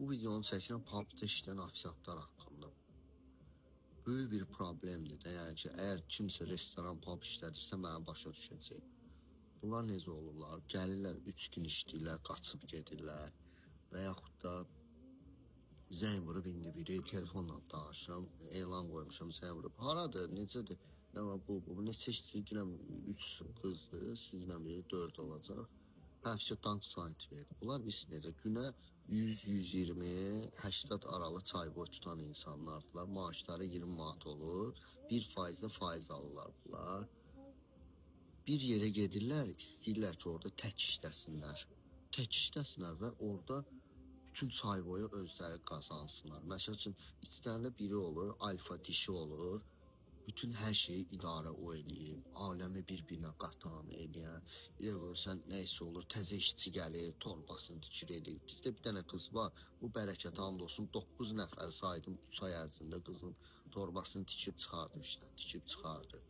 Bu videonu çəkirəm pubda işləyən ofisiantlar haqqında. Böyük bir problemdir də, yəni ki, əgər kimsə restoran, pub işlədirsə mənə başa düşəcək. Bunlar necə olurlar? Gəlirlər 3 gün işləyirlər, qaçıb gedirlər və yaxud da zəng vurub indi biri telefonla danışıram, elan qoymuşam, zəng vurub. Haradır, necədir? Nə var bu, neçə işçi deyirəm, 3 qızdır, sizlə biri 4 olacaq. Hə, vəsə tank saint verdi. Bunlar biz necə günə 100, 120, 80 aralı çay boy tutan insanlardılar. Maaşları 20 manat olur. 1% də faiz alırlar bunlar. Bir yerə gedirlər, istəyirlər ki, orada tək işləsinlər. Tək işləsinlər və orada bütün çay boyu özləri qazansınlar. Məsəl üçün, içlərində biri olur, alfa dişi olur. Bütün hər şeyi idarə o eləyir. Aləmi bir-birinə qatan eləyən. Yox, sən nə isə olur, təzə işçi gəlir, torbasını tikir eləyir. Bizdə bir dənə qız var. Bu bərəkət and olsun 9 nəfər saydım 3 ay ərzində qızın torbasını tikib çıxardı işdən, tikib çıxardı.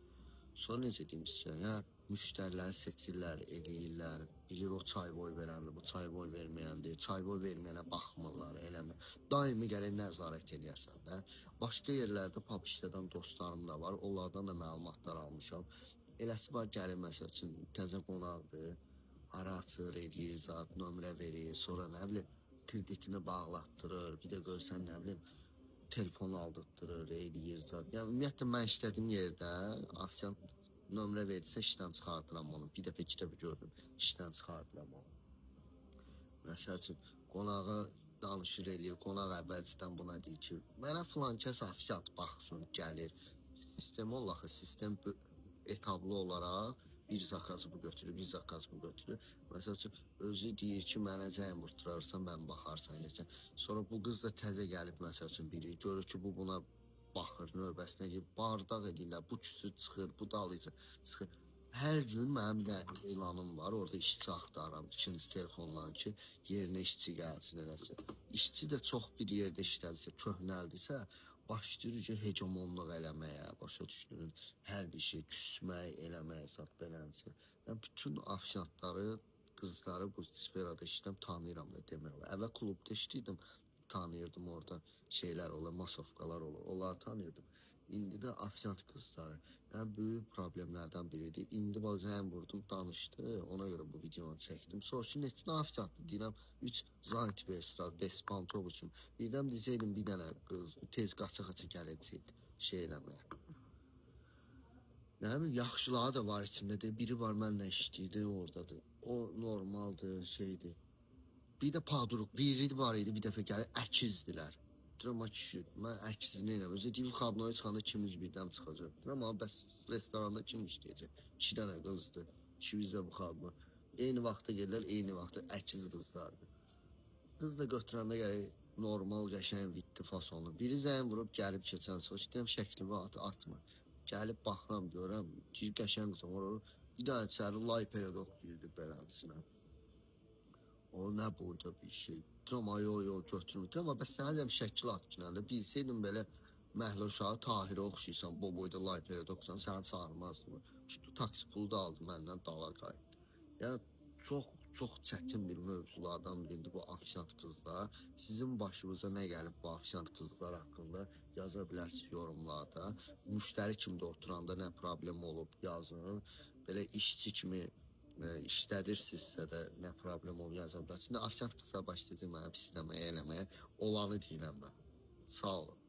Sonra necə deyim sizə, ya müştərilər seçirlər, eləyirlər. Bilir o çay boy verəndir, bu çay boy verməyəndir. Çay boy verməyənə baxmırlar, eləmir. Daimi gərək nəzarət eləyəsən də. Başqa yerlərdə pub işlədən dostlarım da var. Onlardan da məlumatlar almışam. Eləsi var gəlir məsəl üçün təzə qonaqdır. Ara açır, eləyir zat, nömrə verir, sonra nə bilim kreditini bağlatdırır. Bir də görsən nə bilim telefon aldırtdırır, eləyir zat. Yəni ümumiyyətlə mən işlədiyim yerdə ofisiant nömrə verdirsə işdən çıxardıram onu. Bir dəfə, iki dəfə gördüm, işdən çıxardıram onu. Məsəl üçün qonağa danışır eləyir, qonaq əvvəlcədən buna deyir ki, mənə filan kəs ofisiant baxsın, gəlir. Sistem olur axı, sistem etablı olaraq bir zakazı bu götürür, bir zakaz bu götürür. Məsəl üçün özü deyir ki, mənə zəng vurdurarsan, mən baxarsan eləsən. Sonra bu qız da təzə gəlib məsəl üçün biri görür ki, bu buna baxır, növbəsinə gəlib bardaq eləyirlər. Bu küsür çıxır, bu dalıca çıxır. Hər gün mənim də elanım var. Orada işçi axtarıram ikinci telefonla ki, yerinə işçi gəlsin eləsin. İşçi də çox bir yerdə işlədirsə, köhnəldirsə, başlayır ki, hegemonluq eləməyə, başa düşdün? Hər bir şey küsmək, eləmək, zat beləncə. Mən bütün ofisiantları, qızları bu sferada işləm tanıyıram da demək olar. Əvvəl klubda işləyirdim, tanıyırdım orada şeylər olur, masovkalar olur, onları tanıyırdım. İndi də ofisiant qızları. Yəni böyük problemlərdən biridir. İndi bax zəng vurdum, danışdı. Ona görə bu videonu çəkdim. Soruşdu neçə ofisiantdır? Deyirəm 3 zayt versə, bespantov üçün. Birdən desəydim bir dənə qız tez qaça-qaça gələcəkdi şey eləməyə. Nə bilim, yaxşıları da var içində de. Biri var mənlə işləyirdi, oradadır. O normaldır, şeydir. Bir də padruq, biri var idi bir dəfə gəlir, əkizdilər. Deyirəm, ay kişi, mən əkiz neynəm? Özü deyir, xadnoya çıxanda ikimiz birdən çıxacaq. Deyirəm, amma bəs restoranda kim işləyəcək? İki dənə qızdır. İkimiz də bu xadno. Eyni vaxtda gəlirlər, eyni vaxtda əkiz qızlardır. Qız da götürəndə gərək normal, qəşəng vitdi fasonlu. Biri zəng vurub gəlib keçən sonra deyirəm şəklini at, atma. Gəlib baxıram, görürəm, deyir qəşəng qız var. Bir dənə içəri lay peredok girdi beləsinə. O nə boyda bir şey. Deyirəm, ay yo yo götürmür. Deyirəm, bəs sənə deyirəm şəkil at ki, nədir? Bilsəydim belə məhlə uşağı Tahirə oxşayırsan, bu boyda lay peredoksan, səni çağırmazdım. Tutdu taksi pulu da aldı məndən dala qayıtdı. Yəni çox çox çətin bir mövzulardan biridir bu ofisiant qızlar. Sizin başınıza nə gəlib bu ofisiant qızlar haqqında yaza bilərsiniz yorumlarda. Müştəri kimdə oturanda nə problem olub yazın. Belə işçi kimi işlədirsinizsə də nə problem olub yaza bilərsiniz. İndi ofisiant qızlar başlayacaq mənə pisləməyə, eləməyə. Olanı deyirəm mən. Sağ olun.